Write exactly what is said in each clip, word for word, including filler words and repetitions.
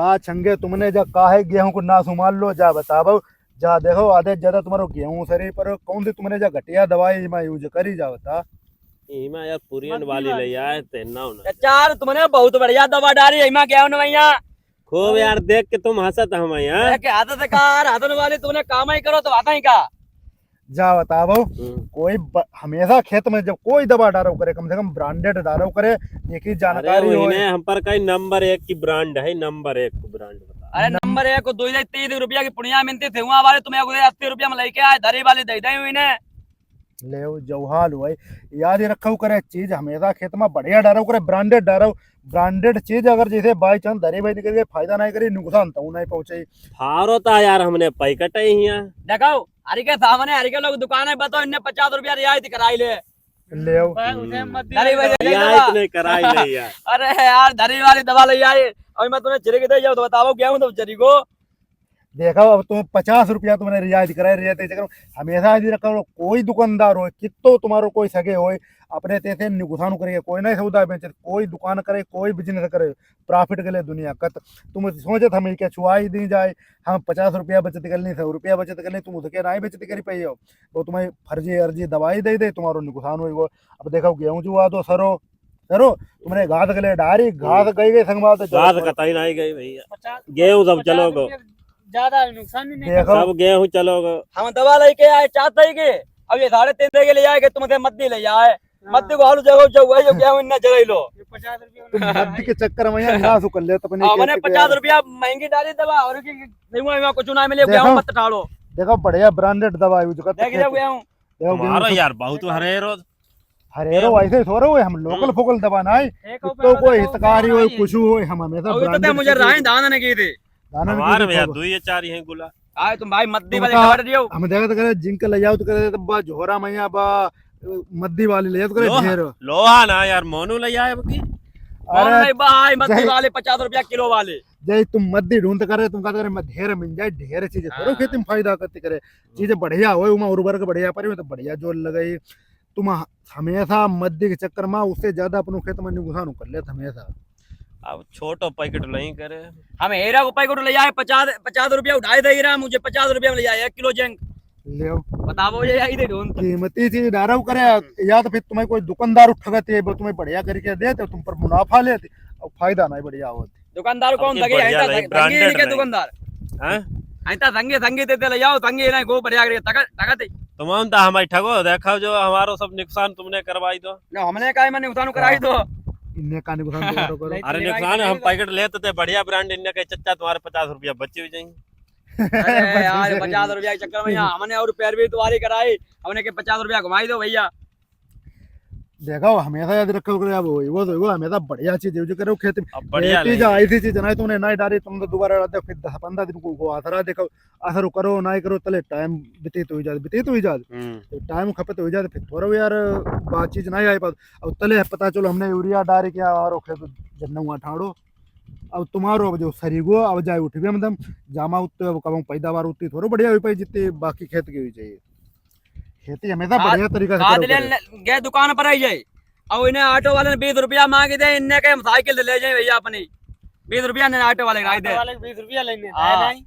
का छंगे तुमने जा काहे गेहूं को नास उमार लो, जा बतावो। जा देखो, आधे ज्यादा तुम्हारो गेहूं सरी पर कौन सी तुमने जा घटिया दवाई इमा use करी, जा बता। इमा यार पुरियन वाली ले आए ते ना होना। चार तुमने बहुत बढ़िया दवा डाली इमा गेहूं में भैया। खूब यार, देख के तुम हंसत हम यहाँ। देख के हंसत का यार, हंसन वाली तुमने काम ही करो तो आता ही का? जा बतावो, हम्म। कोई ब-, हमेशा खेत में जब कोई दवा डारो करे, कम से कम branded डारो करे, एक ही अरे जानकारी हो। इन्हें हम पर कई number एक की brand है, number एक को brand बता। अरे नम- number एक को दो ही तीस रुपया की पुड़िया मिलती थी, वहाँ वाले तुम्हें अस्सी रुपया में लेके आए, धरी वाली दे दे इन्हें। ले जौहाल हुआ, याद ही रखो करे चीज हमेशा खेत में बढ़िया डारो करे, branded डारो। Branded चीज अगर जैसे by chance धरी भाई निकल गई, फायदा नहीं करी, नुकसान तो नहीं पहुंचे। फारो ता यार हमने पैकेट ही हिया। देखो, हरी के सामने हरी के लोग दुकान है, बताओ इनने पचास रुपया रियायत कराई ले। ले आओ। भाई, उसे मत दिया। धरी भाई, ले रियायत दवा। नहीं कराई ले यार। अरे यार, धरी वाली दवा ले आई, अभी मैं तुम्हें छिड़क दे जाओ तो बताओ क्या हूँ तो जरी को। देखो, अब तुम पचास रुपया तुमने रियायत कराए, रियायत के चक्कर में हमेशा यदि रखो, कोई दुकानदार हो, कितो तुम्हारो कोई सगे हो, अपने ते से नुकसान करके कोई नहीं सौदा बेचे, कोई दुकान करे, कोई business करे, profit के लिए दुनिया कत। तुम सोचत हमें क्या छुआई दी जाए, हम पचास रुपया बचत कर ली, सौ रुपया बचत कर ली, तुम उसके नहीं बचत कर पाई हो, वो तुम्हें फर्जी अर्जी दवाई दे दे, तुम्हारो नुकसान होई वो। अब देखो, गेहूं जुआ दो सरो, करो, तुमने घास के लिए डारी, घास हम्म। गई गई संगवाल तो घास जाओ। कतई नहीं गई भैया। पचास, गेहूं सब पचास चलो गो। रुपये ज्यादा नुकसान ही नहीं देखो। सब गेहूं चलो गो। हम दवा लेके आए, चाहते ही के अब ये साढ़े तीन के ले आए कि तुमसे मद्दी ले आए। हाँ। मद्दी को हालू जगह जो वही जो गेहूं इन्ना जगह लो। ये पचास रुपये तुम मद्दी के चक्कर में यहाँ नाश कर ले, तो अपने हाँ, मैंने खेत के पचास यार। रुपया महंगी डाली दवा और की नहीं हुआ, हुआ कुछ ना मिले, देखो। गेहूं मत ठाड़ो। देखो, बढ़िया branded दवा use करते देख जाओ खेत। गेहूं। देखो, तुम्हारा गेहूं सब यार बहुत हरे रोज। अरे रो, ऐसे ही थोड़ा हुए, हम लोकल हम्म। फोकल दबा ना है। एक तो ऊपर कोई वाला हितकारी हो, नहीं है। कुछ हो, हम हमेशा अभी तो branded ते मुझे चीजें राय दाना नहीं की थी। दाना नहीं हमारे की थी, भैया तो दुई या चार ही हैं गुला। आए तुम भाई मद्दी तुम वाले का खबर दियो। हम देखा तो करे, जिंक ले जाओ तो करे, तो बा झोरा मैया बा, मद्दी वाली ले जाओ तो करे लोहा, ढेर। लोहा ना यार, मोनू ले आए बकी। अरे, नहीं भाई, मद्दी जय वाले पचास रुपया किलो वाले। जय तुम मद्दी ढूंढ करे, तुम का करे, मत ढेर मिल जाए, ढेर चीजें थोड़ा हाँ। खेती में फायदा करते करे। चीजें बढ़िया होए, उमा उर्वरक बढ़िया पड़े, तो बढ़िया जोर लगाई। तुम ह-, हमेशा मद्दी के चक्कर में उससे ज्यादा अपनो खेत में नुकसान कर लेत हमेशा। अब छोटो पैकेट नहीं करे। हम हीरा को पैकेट ले आए, पचास, पचास रुपया उठाए दे हीरा, मुझे पचास रुपया में ले आए एक किलो जिंक। ले आओ। बताओ ये आई दे ढूंढ। कीमती चीज डारव करे, हम्म। या तो फिर तुम्हें कोई दुकानदार उठगत है, वो तुम्हें बढ़िया करके दे, तो तुम पर मुनाफा लेते, और फायदा नहीं बढ़िया होते। दुकानदार अब कौन की संगी? बढ़िया आई ता नहीं, संगी branded नहीं के नहीं। दुकानदार। हैं? आई ता संगी, संगी दे दे ले जाओ, संगी नहीं को बढ़िया करके तक, तक दे। तुम हम ता हमारी ठगो, देखो जो हमारो सब नुकसान तुमने करवाई दो। ना, हमने काहे में नुकसान कराई दो? इन्ने का नुकसान तुम्हारो करो। नहीं, अरे नहीं, नुकसान नहीं, हम नहीं। पैकेट लेते थे, बढ़िया brand, इन्ने के चच्चा तुम्हारे पचास रुपया बचे हुए जाएंगे। अरे यार, पचास रुपया के चक्कर में यहाँ हमने और पैर भी तुम्हारी कराई, हमने के पचास रुपया घुमाई दो भैया। देखो, हमेशा याद रखो करो, अब वो, वो, वो हमेशा बढ़िया चीज use करो खेत में। अब बढ़िया ये चीज नहीं। आई थी चीज नहीं, तुमने नहीं डाली, तुम तो दोबारा डालते हो, फिर दस पन्द्रह दिन को, को आसरा देखो, असर करो, नहीं करो, तले टाइम व्यतीत हो जात, व्यतीत हो जात। हम्म। तो टाइम खपत हो जात, फिर थोड़ा भी यार बात चीज नहीं आई पात। अब तले पता चलो हमने यूरिया डाल के और खेत जन्ना हुआ ठाड़ो। अब तुम्हारो अब जो सरीगो, अब जाए उठबे मतलब, जामा उत्ते अब कम पैदावार उत्ती थोड़ा बढ़िया हुई पाई जितनी बाकी खेत की हुई चाहिए। खेती हमेशा खाद, बढ़िया तरीका से खाद करो ले करे। ले, गए दुकान पर आई जाए। अब इन्हें ऑटो वाले ने बीस रुपया मांगे दे, इनने के हम साइकिल ले जाए भैया अपनी। बीस रुपया ने ऑटो वाले के दे। ऑटो वाले के बीस रुपया लेने, हाँ। है नहीं?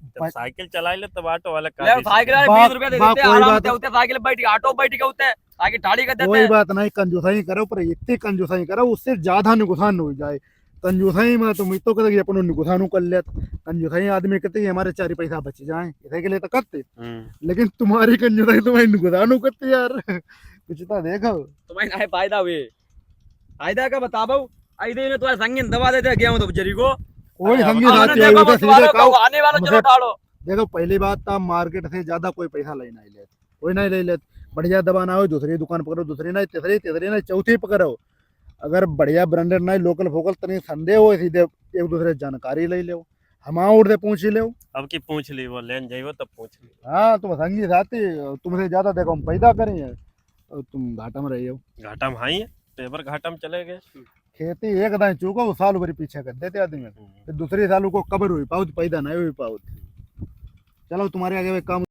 जब साइकिल चलाई ले तब ऑटो वाले का ले, बीस साइकिल वाले बा-, बीस रुपया दे बा-, देते, कोई आराम बात से उते साइकिल बैठ के, ऑटो बैठ के उते, साइकिल ठाड़ी कर देते। कोई बात नहीं, कंजूसाई करो, पर इतनी कंजूसाई करो, उससे ज्यादा नुकसान हो जाए। कंजूसाई में तुम इतो कहते कि अपनो नुकसान कर लेत। कंजूसाई आदमी कहते कि हमारे चार पैसा बच जाए, इसे के लिए तो करते। हम्म। लेकिन तुम्हारी कंजूसाई तुम्हारी नुकसान करते यार। कुछ तो देखो। तुम्हारी ना फायदा हुए। फायदा का बताबो? आई दे ने तुम्हारे संगी दवा देते गेहूं तो जरी को। कोई अरे, संगी हमने साथी देखो, होई, उधर तुम्हारे सीधे को कहो, आने वाला हमसे चलो ठाड़ो। देखो, पहली बात तो मार्केट से ज्यादा कोई पैसा ले नहीं लेत, कोई नहीं ले लेत। बढ़िया दवा ना हो, दूसरी दुकान पकड़ो, दूसरी नहीं, तीसरी, तीसरी नहीं, चौथी पकड़ो। अगर बढ़िया branded नहीं, लोकल फोकल, तनी संदेह हो, सीधे एक दूसरे जानकारी ले लो, हम और से पूछ ही लो। अब की पूछ ली, वो लेन जाइबो तब पूछ ली। हाँ, तुम संगी साथी, तुमसे ज्यादा देखो हम पैदा करें हैं, और तुम घाटा में रही हो। घाटा में हाई है, पेपर घाटा में चले गए। खेती एक दाएं चूको, वो साल भर पीछे कर देते आदमी। हम्म। फिर दूसरे साल को कबर हुई पाउत, पैदा नहीं हुई पाउत। चलो, तुम्हारे आगे काम